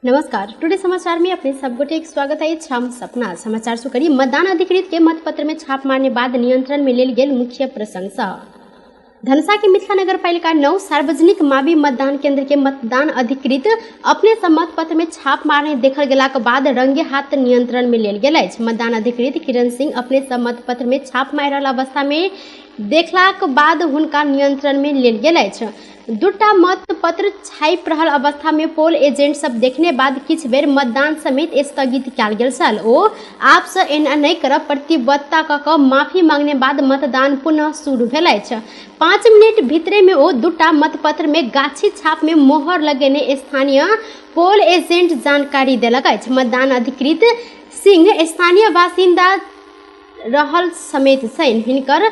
नमस्कार, टुडे समाचार में अपने सब गोटे के स्वागत है। हम सपना समाचार शुरू करी। मतदान अधिकृत के मतपत्र में छाप मारने बाद नियंत्रण में लेल गेल मुख्य प्रशंसा। धनसा के मिथिला नगर पालिका 9 सार्वजनिक मावी मतदान केंद्र के मतदान अधिकृत अपने सब मतपत्र में छाप मारने देखल गेलाक बाद रंगे हाथ नियंत्रण में लेल गेल अछि। मतदान अधिकृत किरण सिंह अपने सब मतपत्र में छाप मारि रहल अवस्था में देखलाक बाद हुनका नियंत्रण में लेल गेल अछि। दूटा मतपत्र छापि रहल अवस्था में पोल एजेंट सब देखने बाद किछु बेर मतदान समेत स्थगित कयल गेल छल। ओ आपसँ एना नहि करब प्रतिबद्धता कऽ कऽ माफी मांगने बाद मतदान पुनः शुरू भेल अछि। 5 मिनट भीतरे में ओ दूटा मतपत्र में गाछी छाप में मोहर लगेने स्थानीय पोल एजेंट जानकारी देलक अछि। मतदान अधिकृत सिंह स्थानीय बासिन्दा रहल समेत छनि। हिनकर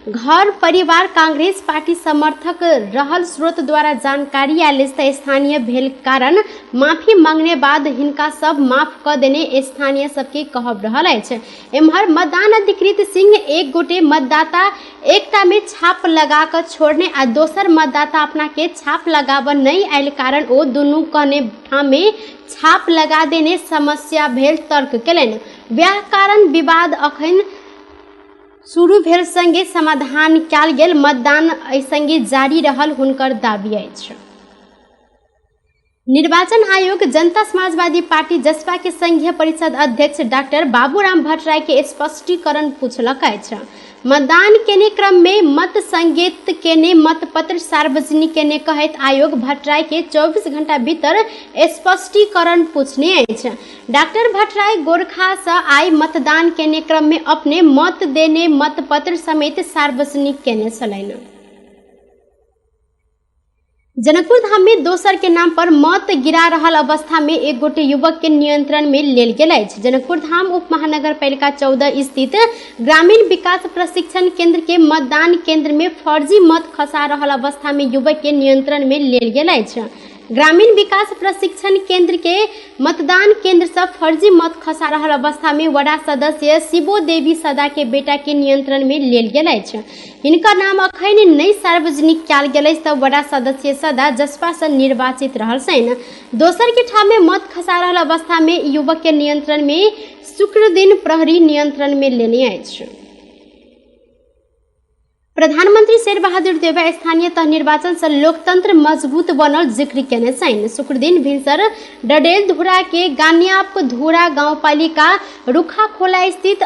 घर परिवार कांग्रेस पार्टी समर्थक रहल स्रोत द्वारा जानकारी आयल अछि। स्थानीय भेल कारण माफी मांगने बाद हिनका सब माफ कऽ देने स्थानीय सबके कहब रहल अछि। एम्हर मतदान अधिकृत सिंह एक गोटे मतदाता एकटा में छाप लगा कऽ छोड़ने आ दोसर मतदाता अपना के छाप लगाबऽ नहि आयल कारण ओ दुनू कहने ठाम में छाप लगा देने समस्या भेल तर्क केलनि। वएह कारण विवाद अखन शुरू भेल संगे समाधान कयल गेल मतदान एहि संगे जारी रहल हुनकर दावी अछि। निर्वाचन आयोग जनता समाजवादी पार्टी जसपा के संघीय परिषद अध्यक्ष डॉक्टर बाबूराम भट्टराई के स्पष्टीकरण पूछलक अछि। मतदान केने क्रम में मत संकेत केने मतपत्र सार्वजनिक केने कहैत आयोग भट्टराई के 24 घंटा भीतर स्पष्टीकरण पूछने अछि। डॉक्टर भट्टराई गोरखा से आइ मतदान केने क्रम में अपने मत देने मतपत्र समेत सार्वजनिक केने छलनि। जनकपुर धाम में दोसर के नाम पर मत गिरा रहल अवस्था में एक गोटे युवक के नियंत्रण में लेल गेल अछि। जनकपुर धाम उप महानगर पालिका 14 स्थित ग्रामीण विकास प्रशिक्षण केंद्र के मतदान केंद्र में फर्जी मत खसा रहल अवस्था में युवक के नियंत्रण में लेल गेल अछि। ग्रामीण विकास प्रशिक्षण केंद्र के मतदान केंद्र से फर्जी मत खसा रहल अवस्था में वडा सदस्य शिवो देवी सदा के बेटा के नियंत्रण में लेल गेल अछि। हिनकर नाम अखन नहि सार्वजनिक कयल गेल अछि तऽ वडा सदस्य सदा जसपा से निर्वाचित रहल छनि। दोसर के ठाम में मत खसा रहल अवस्था में युवक के नियंत्रण में शुक्र दिन प्रहरी नियंत्रण में लेने अछि। प्रधानमंत्री शेरबहादुर देउवा स्थानीय तह निर्वाचन से लोकतंत्र मजबूत बनल जिक्र केने छनि। शुक्रदिन भिनसर डडेलधुरा के गान्याप धुरा गाउँपालिका रुखाखोला स्थित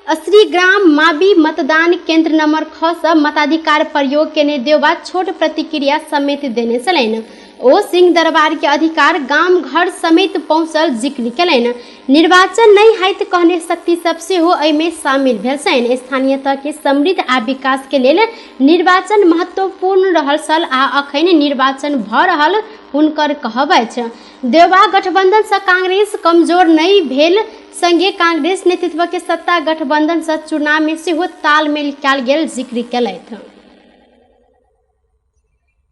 श्रीग्राम माबी मतदान केंद्र नंबर 6 से मताधिकार प्रयोग केने देउवा छोट प्रतिक्रिया समेत देने छलनि। ओ सिंह दरबार के अधिकार गाम घर समेत पहुंचल जिक्र केलनि। निर्वाचन नहि होइत कहने शक्ति सब सेहो एहिमे शामिल भेल छनि। स्थानीय तह के समृद्ध आ विकास के लेल निर्वाचन महत्वपूर्ण रहल छल आ अखन निर्वाचन भऽ रहल हुनकर कहब अछि। देउवा गठबंधन से कांग्रेस कमजोर नहि भेल संगे कांग्रेस नेतृत्व के सत्ता गठबंधन से चुनाव में सेहो तालमेल कयल गेल जिक्र केलथि।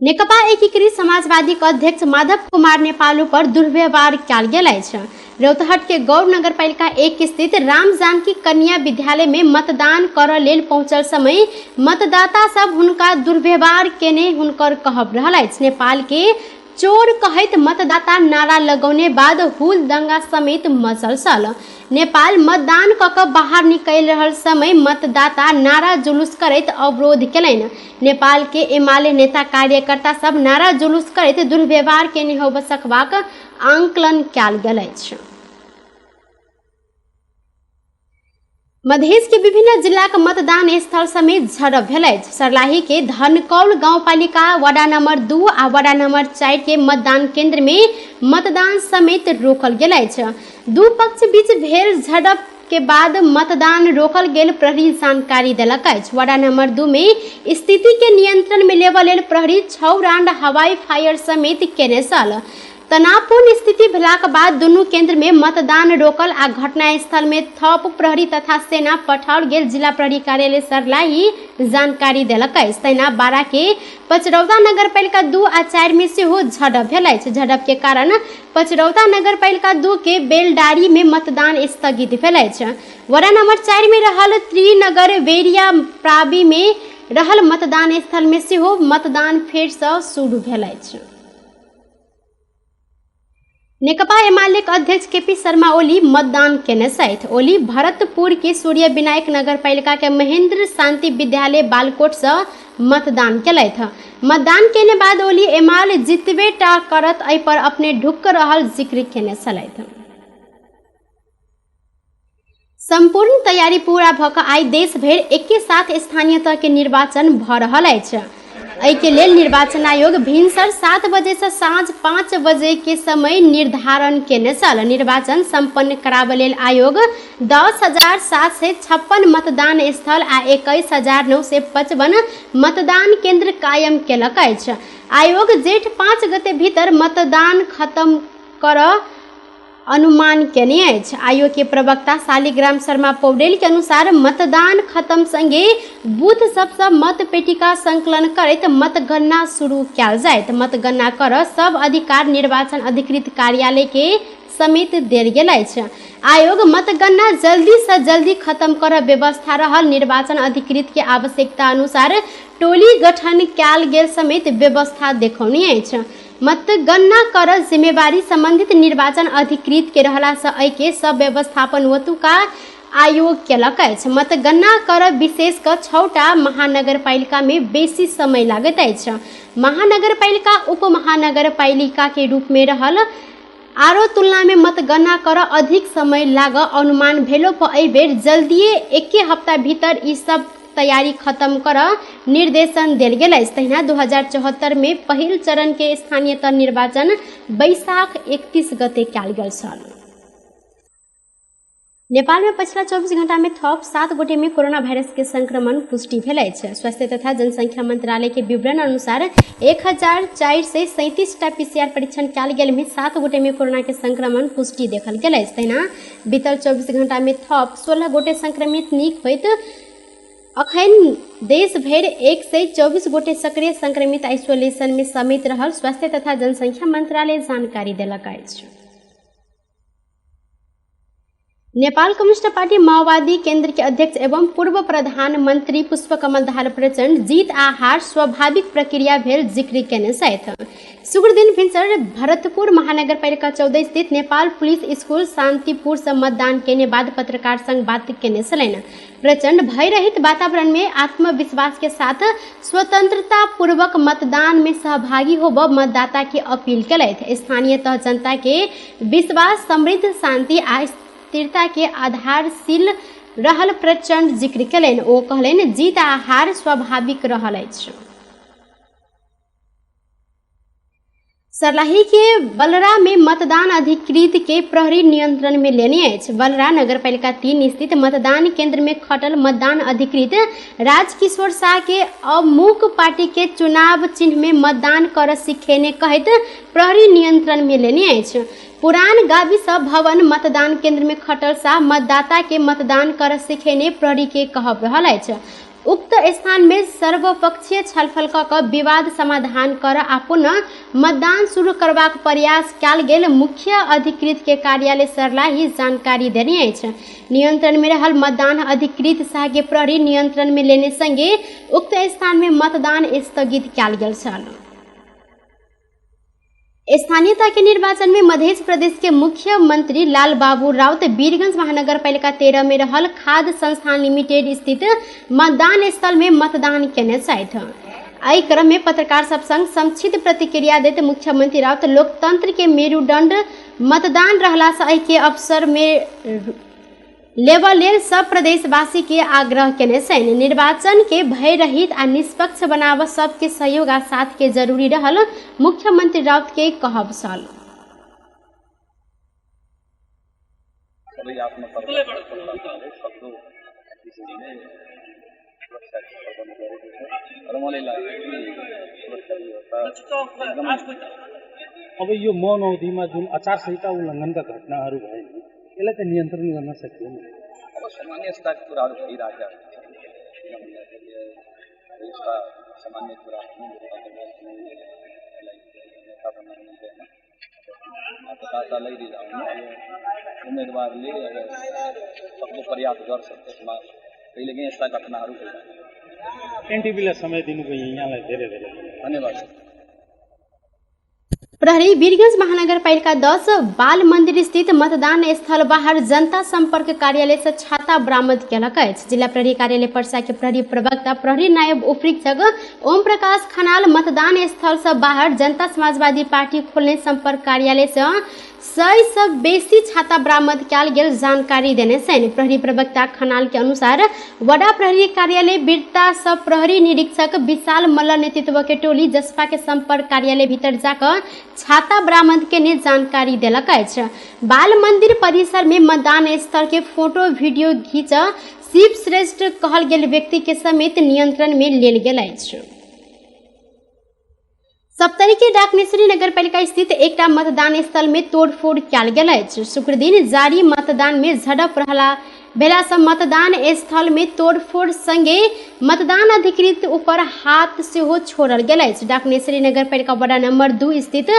नेकपा एकीकृत समाजवादी के अध्यक्ष माधव कुमार नेपाल पर दुर्व्यवहार कयल गेल अछि। रौतहट के गौर नगरपालिका 1 स्थित राम जानकी कन्या विद्यालय में मतदान करऽ लेल पहुंचल समय मतदाता सब हुनका दुर्व्यवहार केने हुनकर कहब रहल अछि। नेपाल के चोर कहैत मतदाता नारा लगौने बाद हुल दंगा समेत मचल छल। नेपाल मतदान कऽ कऽ बाहर निकलि रहल समय मतदाता नारा जुलूस करैत अवरोध केलनि। नेपाल के एमाले नेता कार्यकर्ता सब नारा जुलूस करैत दुर्व्यवहार केने होबय सकबाक आंकलन कयल गेल अछि। मधेश के विभिन्न जिलाक मतदान स्थल समेत झड़प भेल अछि। सर्लाही के धनकौल गाउँपालिका वडा नंबर 2 आ वडा नंबर 4 के मतदान केंद्र में मतदान समेत रोकल गेल अछि। दू पक्ष बीच भेल झड़प के बाद मतदान रोकल गेल प्रहरी जानकारी देलक अछि। वडा नंबर 2 में स्थिति के नियंत्रण में लेबऽ लेल प्रहरी 6 राउंड हवाई फायर समेत केने छल। तनावपूर्ण स्थिति भेलाक बाद दुनू केंद्र में मतदान रोकल आ घटनास्थल में थप प्रहरी तथा सेना पठाओल गेल जिला प्रहरी कार्यालय सर्लाही जानकारी देलक अछि। तहिना बारा के पचरौदा नगरपालिका 2 आ 4 में सेहो झड़प भेल अछि। झड़प के कारण पचरौदा नगरपालिका 2 के बेलडारी में मतदान स्थगित भेल अछि। वडा नंबर 4 में रहल त्रिनगर बेरिया प्राबी में रहल मतदान स्थल में सेहो मतदान फेर से शुरू भेल अछि। नेकपा एमाले के अध्यक्ष केपी शर्मा ओली मतदान केने छथि। ओली भरतपुर के सूर्य विनायक नगरपालिका के महेंद्र शांति विद्यालय बालकोट से मतदान केलथि। मतदान केने बाद ओली एमाले जितबे टा करत एहि पर अपने ढुक रहल जिक्र केने छलथि। संपूर्ण तैयारी पूरा भ क आइ देश भरि एके साथ स्थानीय तह के निर्वाचन भ रहल अछि। एहि के लेल निर्वाचन आयोग भिनसर 7 बजे से साँझ 5 बजे के समय निर्धारण केने छल। निर्वाचन संपन्न कराबय लेल आयोग 10,756 मतदान स्थल आ 21,955 मतदान केंद्र कायम केलक अछि। आयोग जेठ 5 गते भीतर मतदान खत्म कर अनुमान केने अछि। आयोग के प्रवक्ता शालिग्राम शर्मा पौडेल के अनुसार मतदान खत्म संगे बूथ सबसँ मत पेटिका संकलन करैत मतगणना शुरू कयल जायत। मतगणना कर सब अधिकार निर्वाचन अधिकृत कार्यालय के समेत देल गेल अछि। आयोग मतगणना जल्दी से जल्दी खत्म कर व्यवस्था रहल निर्वाचन अधिकृत के आवश्यकता अनुसार टोली गठन कयल गेल समेत व्यवस्था देखौने अछि। मतगणना कर जिम्मेवारी संबंधित निर्वाचन अधिकृत के रहला से एहि के सब व्यवस्थापन ओतुका आयोग केलक अछि। मतगणना कर विशेष क 6टा महानगरपालिका में बेसी समय लागैत अछि। महानगरपालिका उप महानगरपालिका के रूप में रहल आरो तुलना में मतगणना कर अधिक समय लाग अनुमान भेलो पर एहि बेर जल्दिए एके हफ्ता भीतर ई सब तैयारी खत्म कर निर्देशन देल गेल अछि। तहिना 2074 में पहिल चरण के स्थानीय तह निर्वाचन बैसाख 31 गते कयल गेल छल। नेपाल में पछिला 24 घंटा में थप 7 गोटे में कोरोना वायरस के संक्रमण पुष्टि भेल अछि। स्वास्थ्य तथा जनसंख्या मंत्रालय के विवरण अनुसार 1437 टा पीसीआर परीक्षण कयल गेल में 7 गोटे में कोरोना के संक्रमण पुष्टि देखल गेल अछि। तहिना बीतल 24 घंटा में थप 16 गोटे संक्रमित नीक होइत अखन देश भरि 124 गोटे सक्रिय संक्रमित आइसोलेशन में समेत रहल स्वास्थ्य तथा जनसंख्या मंत्रालय जानकारी देलक अछि। नेपाल कम्युनिस्ट पार्टी माओवादी केंद्र के अध्यक्ष एवं पूर्व प्रधानमंत्री पुष्पकमल दाहाल प्रचण्ड जीत आ हार स्वाभाविक प्रक्रिया भेल जिक्र केने छथि। शुक्रदिन भिनसर भरतपुर महानगरपालिका 14 स्थित नेपाल पुलिस स्कूल शांतिपुर से मतदान केने बाद पत्रकार संग बात केने छलनि। प्रचण्ड भयरहित वातावरण में आत्मविश्वास के साथ स्वतंत्रता पूर्वक मतदान में सहभागी होब मतदाता के अपील केलथि। स्थानीय तह जनता के विश्वास समृद्ध शांति आ स्थिरता के आधारशील रहल प्रचण्ड जिक्र केलनि। ओ कहलनि जीत आ हार स्वाभाविक रहल अछि। सर्लाही के बलरा में मतदान अधिकृत के प्रहरी नियंत्रण में लेने अछि। बलरा नगरपालिका 3 स्थित मतदान केंद्र में खटल मतदान अधिकृत राजकिशोर शाह के अमुक पार्टी के चुनाव चिन्ह में मतदान कर सिखेने कहैत प्रहरी नियंत्रण में लेने अछि। पुरान गावी सब भवन मतदान केंद्र में खटल शाह मतदाता के मतदान कर सिखेने प्रहरी के कहब रहल अछि। उक्त स्थान में सर्वपक्षीय छलफल क क विवाद समाधान कर आ पुनः मतदान शुरू करबाक प्रयास कयल गेल मुख्य अधिकृत के कार्यालय सर्लाही जानकारी देने अछि। नियंत्रण में रहल मतदान अधिकृत शाह के प्रहरी नियंत्रण में लेने संगे उक्त स्थान में मतदान स्थगित कयल गेल छल। स्थानीय तह के निर्वाचन में मध्य प्रदेश के मुख्यमंत्री लाल बाबू राउत वीरगंज महानगरपालिका 13 में रहल खाद्य संस्थान लिमिटेड स्थित मतदान स्थल में मतदान केने छथि। एहि क्रम में पत्रकार सब संग संक्षिप्त प्रतिक्रिया दैत मुख्यमंत्री राउत लोकतंत्र के मेरुदंड मतदान रहला से एहि के अवसर में लेबऽ लेल सब प्रदेशवासी के आग्रह केने छनि। निर्वाचन के भयरहित आ निष्पक्ष बनाबऽ सबके सहयोग आ साथ के जरूरी रहल मुख्यमंत्री राउत के कहब छल। सबै आफ्नो सक्दो किसिमले सुरक्षाको प्रबन्ध गरेको छ र मलाई लाग्छ कि सुरक्षा व्यवस्था एकदमै। अब यो मौन अवधिमा जुन आचार संहिता उल्लङ्घनका घटनाहरू भए नि, यसलाई त नियन्त्रण गर्न सकिएन। अब सामान्य यस्ता कुराहरू भइरहेका हुन्छन्, किन भन्दाखेरि यस्ता सामान्य कुराहरू यसलाई नेता बनाउनु हुँदैन, मतदातालाई रिझाउनु उम्मेदवारले अब सक्दो प्रयास गर्छ, त्यसमा कहिलेकाहीँ यस्ता घटनाहरू भइरहेका। एनटिभीलाई समय दिनुभयो, यहाँलाई धेरै धेरै धन्यवाद। प्रहरी वीरगंज महानगरपालिका 10 बाल मंदिर स्थित मतदान स्थल बाहर जनता सम्पर्क कार्यालय से छाता बरामद केलक अछि। जिला प्रहरी कार्यालय परसा के प्रहरी प्रवक्ता प्रहरी नायब उपरीक्षक ओम प्रकाश खनाल मतदान स्थल से बाहर जनता समाजवादी पार्टी खोलने सम्पर्क कार्यालय से 100 से बेसी छाता बरामद कयल गेल जानकारी देने छनि। प्रहरी प्रवक्ता खनाल के अनुसार वडा प्रहरी कार्यालय बिरता सँ प्रहरी निरीक्षक विशाल मल्ल नेतृत्व के टोली जसपा के संपर्क कार्यालय भीतर जाकर छाता बरामद केने जानकारी देलक अछि। बाल मंदिर परिसर में मतदान स्थल के फोटो वीडियो घींच शिव श्रेष्ठ कहल गेल व्यक्ति के समेत नियंत्रण में लेल गेल अछि। सप्तरी के डाकनेश्वरी नगरपालिका स्थित एकटा मतदान स्थल में तोड़फोड़ कयल गेल अछि। शुक्रदिन जारी मतदान में झड़प रहला भेला सँ मतदान स्थल में तोड़फोड़ संगे मतदान अधिकृत ऊपर हाथ सेहो छोड़ल गेल अछि। डाकनेश्वरी नगरपालिका वडा नंबर 2 स्थित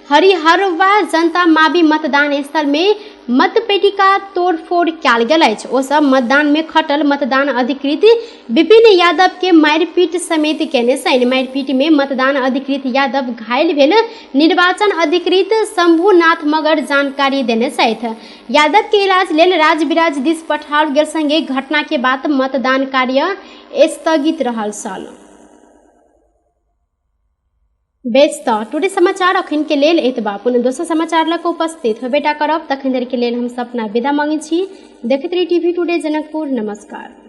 हरिहरवा जनता मावी मतदान स्थल में मतपेटिका तोड़फोड़ कयल गेल अछि। ओ सब मतदान में खटल मतदान अधिकृत विपिन यादव के मारिपीट समेत केने छनि। मारिपीट में मतदान अधिकृत यादव घायल भेल निर्वाचन अधिकृत शंभुनाथ मगर जानकारी देने छथि। यादव के इलाज लेल राजविराज दिस पठाओल गेल संगे घटना के बाद मतदान कार्य स्थगित रहल छल। बेस तऽ टुडे समाचार अखन के लेल एतबा। पुनः दोसर समाचार लऽ कऽ उपस्थित होबेटा करब, तखन धरि के लेल हम सपना विदा मांगै छी। देखैत रही टीवी टुडे जनकपुर। नमस्कार।